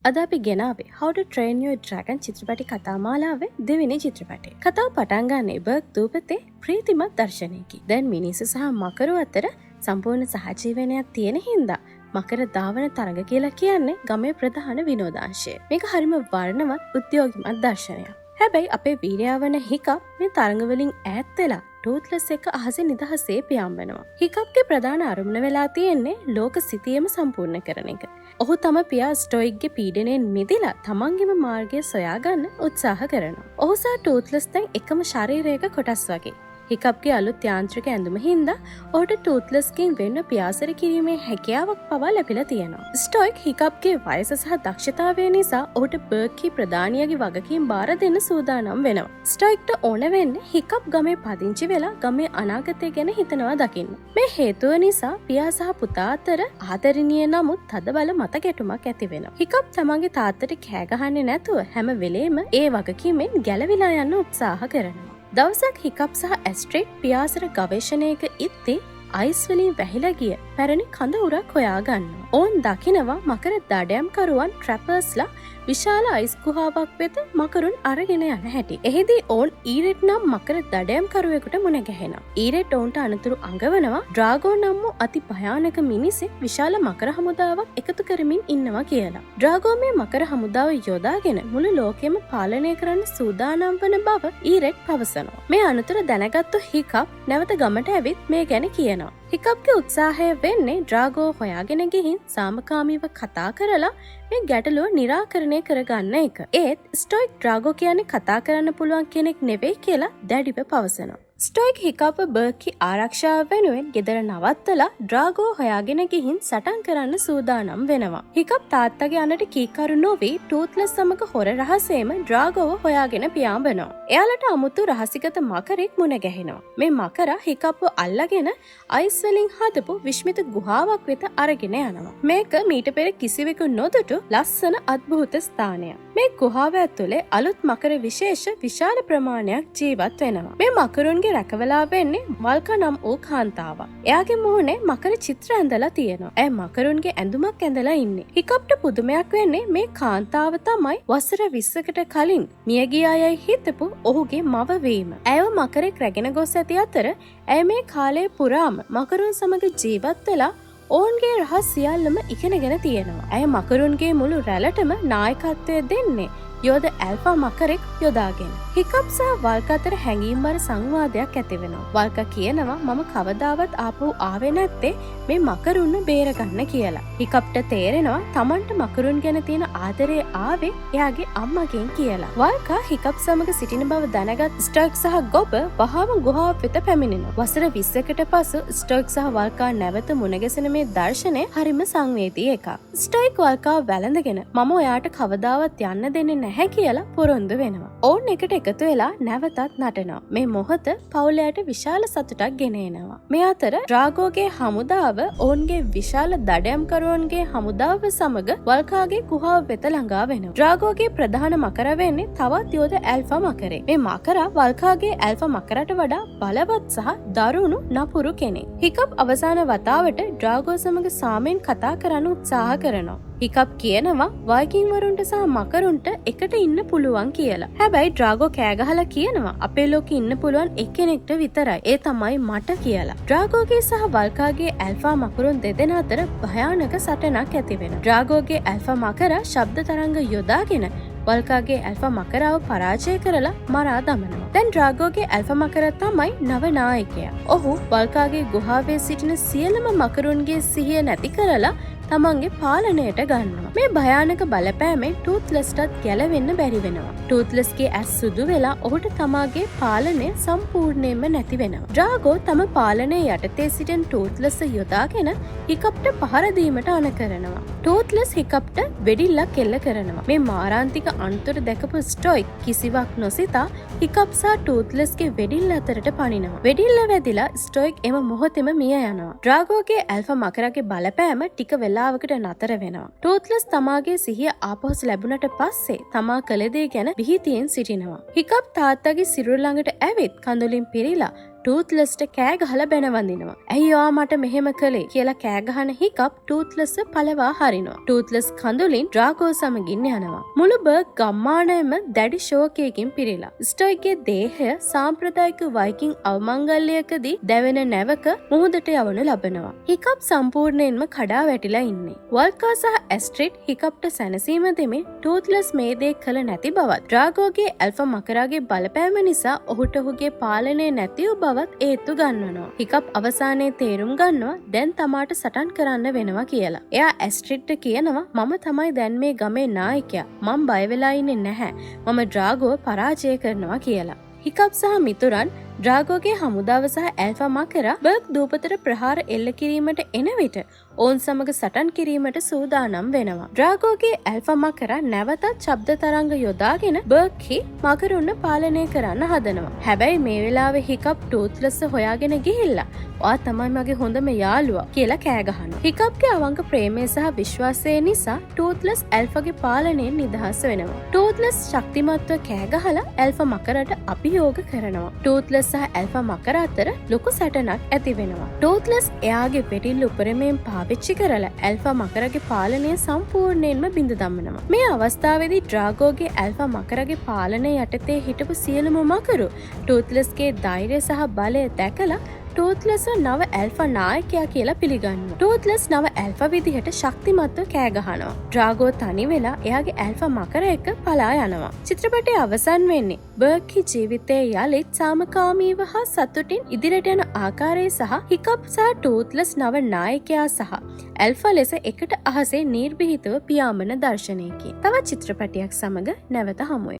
අද අපි ගෙනාවේ How to Train Your Dragon චිත්‍රපටි කතා මාලාවේ දෙවෙනි චිත්‍රපටය. කතාව පටන් ගන්නේ බර්ග් දූපතේ ප්‍රීතිමත් දර්ශනයකි. දැන් මිනිස්සු සහ මකරු අතර සම්පූර්ණ සහජීවනයක් තියෙන හින්දා මකර ධාවන තරඟ කියලා කියන්නේ ගමේ ප්‍රධාන විනෝදාංශය. මේක හරිම වර්ණවත්, උද්‍යෝගිමත් දර්ශනයක්. හැබැයි අපේ වීරයා වන හිකප් මේ තරඟ වලින් ඈත් වෙලා ටූත්ලස් එක්ක අහසේ නිදහසේ පියාඹනවා. හිකප්ගේ ප්‍රධාන අරමුණ වෙලා තියෙන්නේ ලෝක සිතියම සම්පූර්ණ කරන එක. ඔහු තම පියා ස්ටොයික්ගේ පීඩනයෙන් මිදිලා තමන්ගේම මාර්ගය සොයාගන්න උත්සාහ කරනවා. ඔහු සහ ටූත්ලස් දැන් එකම ශරීරයක කොටස් වගේ. හිකප්ගේ අලුත් යාන්ත්‍රික ඇඳුම හින්දා ඔහුට ටූත්ලස්ගෙන් වෙන්ව පියාසර කිරීමේ හැකියාවක් පවා ලැබිලා තියෙනවා. ස්ටොයික් හිකප්ගේ වයස සහ දක්ෂතාවය නිසා ඔහුට බර්ග්හි ප්‍රධානියාගේ වගකීම් බාර දෙන්න සූදානම් වෙනවා. ස්ටොයික්ට ඕන වෙන්නේ හිකප් ගමේ පදිංචි වෙලා ගමේ අනාගතය ගැන හිතනවා දකින්න. මේ හේතුව නිසා පියා සහ පුතා අතර ආදරණීය නමුත් තදබල මත ගැටුමක් ඇති වෙනවා. හිකප් තමන්ගේ තාත්තට කෑ ගහන්නේ නැතුව හැම වෙලේම ඒ වගකීමෙන් ගැලවිලා යන්න උත්සාහ කරනවා. දවසක් හිකප් සහ ඇස්ට්‍රිඩ් පියාසර ගවේෂණයක ඉද්දී අයිස් වලින් වැහිලා ගිය පැරණි කඳ උරක් හොයා ගන්නවා. ඔවුන් දකිනවා මකර දඩයම්කරුවන් ට්‍රැපර්ස්ලා විශාල අයිස් ගුහාවක් වෙත මකරුන් අරගෙන යන හැටි. එහිදී ඔවුන් ඊරෙට් නම් මකර දඩයම්කරුවෙකුට මුණ ගැහෙනවා. ඊරෙට් ඔවුන්ට අනතුරු අඟවනවා ඩ්‍රාගෝ නම් වූ අති භයානක මිනිසෙක් විශාල මකර හමුදාවක් එකතු කරමින් ඉන්නවා කියලා. ඩ්‍රාගෝ මේ මකර හමුදාව යොදාගෙන මුළු ලෝකෙම පාලනය කරන්න සූදානම් වන බව ඊරෙට් පවසනවා. මේ අනතුර දැනගත්තු හිකප් නැවත ගමට ඇවිත් මේ ගැන කියනවා. හිකප්ගේ උත්සාහය වෙන්නේ ඩ්‍රාගෝ හොයාගෙන ගිහින් සාමකාමීව කතා කරලා මේ ගැටලුව නිරාකරණය කරගන්න එක. ඒත් ස්ටොයික් ඩ්‍රාගෝ කියන්නේ කතා කරන්න පුළුවන් කෙනෙක් නෙවෙයි කියලා දැඩිව පවසනවා. ස්ටොයික් හිකප්ව බර්ග්හි ආරක්ෂාව වෙනුවෙන් ගෙදර නවත්තලා ඩ්‍රාගෝ හොයාගෙන ගිහින් සටන් කරන්න සූදානම් වෙනවා. හිකප් තාත්තගේ අනට කීකරු නොවී ටූත්ලස් සමග හොර රහසේම ඩ්‍රාගෝව හොයාගෙන පියාඹනවා. එයාලට අමුතු රහසිගත මකරෙක් මුණ ගැහෙනවා. මේ මකරා හිකප්ව අල්ලගෙන අයිස් වලින් හදපු විශ්මිත ගුහාවක් වෙත අරගෙන යනවා. මේක මීට පෙර කිසිවෙකු නොදුටු ලස්සන අද්භූත ස්ථානයක්. මේ ගුහාව ඇතුලේ අලුත් මකර විශේෂ විශාල ප්‍රමාණයක් ජීවත් වෙනවා. මේ මකරුන්ගේ රැකවලා වෙන්නේ වල්කා නම් වූ කාන්තාවක්. එයාගේ මුහුණේ මකර චිත්‍ර ඇඳලා තියෙනවා. ඇය මකරුන්ගේ ඇඳුමක් ඇඳලා ඉන්නේ. හිකප්ට පුදුමයක් වෙන්නේ මේ කාන්තාව තමයි වසර 20කට කලින් මියගිය අයයි හිතපු ඔහුගේ මව වීම. ඇයව මකරෙක් රැගෙන ගොස් ඇති අතර ඇය මේ කාලය පුරාම මකරුන් සමග ජීවත් වෙලා ඔවුන්ගේ රහස් සියල්ලම ඉගෙනගෙන තියෙනවා. ඇය මකරුන්ගේ මුළු රැළටම නායකත්වය දෙන්නේ යෝධ ඇල්ෆා මකරෙක් යොදාගෙන. හිකප් සහ වල්කා අතර හැඟීම්බර සංවාදයක් ඇති වෙනවා. වල්කා කියනවා මම කවදාවත් ආපහු ආවේ නැත්තේ මේ මකරුන්ව බේරගන්න කියලා. හිකප්ට තේරෙනවා තමන්ට මකරුන් ගැන තියෙන ආදරය ආවේ එයාගේ අම්මගෙන් කියලා. වල්කා හිකප් සමග සිටින බව දැනගත් ස්ටොයික් සහ ගොබ වහාම ගුහාව වෙත පැමිණෙනවා. වසර 20කට පසු ස්ටොයික් සහ වල්කා නැවත මුණ ගැසෙන මේ දර්ශනය හරිම සංවේදී එකක්. ස්ටොයික් වල්කාව වැළඳගෙන මම ඔයාට කවදාවත් යන්න දෙන්නේ නැහැ කියලා පොරොන්දු වෙනවා. ඔවුන් එකට එකතු වෙලා නැවතත් නටනවා. මේ මොහොත පවුලයට විශාල සතුටක් ගෙන එනවා. මේ අතර ඩ්‍රාගෝගේ හමුදාව ඔවුන්ගේ විශාල දඩයම්කරුවන්ගේ හමුදාව සමග වල්කාගේ ගුහාව වෙත ළඟා වෙනවා. ඩ්‍රාගෝගේ ප්‍රධාන මකර වෙන්නේ තවත් යෝධ ඇල්ෆා මකරෙක්. මේ මකරා වල්කාගේ ඇල්ෆා මකරට වඩා බලවත් සහ දරුණු නපුරු කෙනෙක්. හිකප් අවසාන වතාවට ඩ්‍රාගෝ සමග සාමෙන් කතා කරන්න උත්සාහ කරනවා. හිකප් කියනවා වයිකින් වරුන්ට සහ මකරුන්ට එකට ඉන්න පුළුවන් කියලා. හැබැයි ඩ්‍රාගෝ කෑගහලා කියනවා අපේ ලෝකෙ ඉන්න පුළුවන් එක්කෙනෙක්ට විතරයි. ඒ තමයි මට කියලා. ඩ්‍රාගෝගේ සහ වල්කාගේ ඇල්ෆා මකරුන් දෙදෙනා අතර භයානක සටනක් ඇති වෙනවා. ඩ්‍රාගෝගේ ඇල්ෆා මකරා ශබ්ද තරංග යොදාගෙන වල්කාගේ ඇල්ෆා මකරාව පරාජය කරලා මරා දමනවා. දැන් ඩ්‍රාගෝගේ ඇල්ෆා මකර තමයි නව නායකයා. ඔහු වල්කාගේ ගුහාවේ සිටින සියලුම මකරුන්ගේ සිහිය නැති කරලා තමන්ගේ පාලනයට ගන්නවා. මේ භයානක බලපෑමෙන් ටූත්ලස්ටත් ගැලවෙන්න බැරි වෙනවා. ටූත්ලස්ගේ ඇස් සුදු වෙලා ඔහුට තමාගේ පාලනය සම්පූර්ණයෙන්ම නැති වෙනවා. ඩ්‍රාගෝ තම පාලනය යටතේ සිටින ටූත්ලස් යොදාගෙන හිකප්ට පහර දීමට අණ කරනවා. ටූත්ලස් හිකප්ට වෙඩිල්ලක් එල්ල කරනවා. මේ මාරාන්තික අනතුර දැකපු ස්ටොයික් කිසිවක් නොසිතා හිකප් සහ ටූත්ලස්ගේ වෙඩිල්ල අතරට පනිනවා. වෙඩිල්ල වැදිලා ස්ටොයික් එම මොහොතෙම මිය යනවා. ඩ්‍රාගෝගේ ඇල්ෆා මකරගේ බලපෑම ටික වෙලාවකට නතර වෙනවා. ටූත්ලස් තමාගේ සිහිය ආපහු ලැබුණට පස්සේ තමා කළ දේ ගැන බිහිතියෙන් සිටිනවා. හිකප් තාත්තගේ සිරුර ළඟට ඇවිත් කඳුලින් පිරීලා ටූත්ලස්ට කෑ ගහලා බැනවඳිනවා. "ඇයි ඔයා මට මෙහෙම කළේ?" කියලා කෑ ගහන හිකප් ටූත්ලස්ව පළවා හරිනවා. ටූත්ලස් කඳුලින් ඩ්‍රාගෝ සමගින් යනවා. මුළු බර්ග් ගම්මානයම දැඩි ශෝකයකින් පිරීලා. ස්ටොයික්ගේ දේහය සාම්ප්‍රදායික වයිකින් අවමංගල්‍යයකදී දැවෙන නැවක මුහුදට යවනු ලබනවා. හිකප් සම්පූර්ණයෙන්ම කඩා වැටිලා ඉන්නේ. වල්කා සහ ඇස්ට්‍රිඩ් හිකප්ට සැනසීම දෙමින් ටූත්ලස් මේ දේ කළ නැති බවත්, ඩ්‍රාගෝගේ ඇල්ෆා මකරාගේ බලපෑම නිසා ඔහුට ඔහුගේ පාලනය නැති වූ බවත් ඒත්තු ගන්වනවා. හිකප් අවසානයේ තේරුම් ගන්නවා දැන් තමාට සටන් කරන්න වෙනවා කියලා. එයා ඇස්ට්‍රිඩ්ට කියනවා, "මම තමයි දැන් මේ ගමේ නායකයා. මං බය වෙලා ඉන්නේ නැහැ. මම ඩ්‍රාගෝව පරාජය කරනවා" කියලා. හිකප් සහ මිතුරන් ඩ්‍රාගෝගේ හමුදාව සහ ඇල්ෆා මකරා බර්ග් දූපතට ප්‍රහාර එල්ල කිරීමට එන විට ඔවුන් සමග සටන් කිරීමට සූදානම් වෙනවා. ඩ්‍රාගෝගේ ඇල්ෆා මකරා නැවතත් ශබ්ද තරංග යොදාගෙන බර්ග්හි මකරුන්ව පාලනය කරන්න හදනවා. හැබැයි මේ වෙලාවේ හිකප් ටූත්ලස් හොයාගෙන ගිහිල්ලා "ඔයා තමයි මගේ හොඳම යාළුවා" කියලා කෑ ගහනවා. හිකප්ගේ අවංක ප්‍රේමය සහ විශ්වාසය නිසා ටූත්ලස් ඇල්ෆාගේ පාලනයෙන් නිදහස් වෙනවා. ටූත්ලස් ශක්තිමත්ව කෑ ගහලා ඇල්ෆා මකරට අභියෝග කරනවා. ටූත්ලස් සහ ඇල්ෆා මකර අතර ලොකු සටනක් ඇති වෙනවා. ටූත්ලස් එයාගේ වෙටිල්ල උපරිමයෙන් පාවිච්චි කරලා ඇල්ෆා මකරගේ පාලනය සම්පූර්ණයෙන්ම බිඳ දමනවා. මේ අවස්ථාවේදී ඩ්‍රාගෝගේ ඇල්ෆා මකරගේ පාලනය යටතේ හිටපු සියලුම මකරු ටූත්ලස්ගේ ධෛර්යය සහ බලය දැකලා ටූත්ලස්ව නව ඇල්ෆා නායකයා කියලා පිළිගන්නවා. ටූත්ලස් නව ඇල්ෆා විදිහට ශක්තිමත්ව කෑ ගහනවා. ඩ්‍රාගෝ තනි වෙලා එයාගේ ඇල්ෆා මකර එක්ක පලා යනවා. චිත්‍රපටය අවසන් වෙන්නේ බර්ග්හි ජීවිතයේ යළිත් සාමකාමීව හා සතුටින් ඉදිරියට යන ආකාරය සහ හිකප් සහ ටූත්ලස් නව නායකයා සහ ඇල්ෆා ලෙස එකට අහසේ නිර්භීතව පියාඹන දර්ශනයකි. තවත් චිත්‍රපටයක් සමග නැවත හමුවෙමු.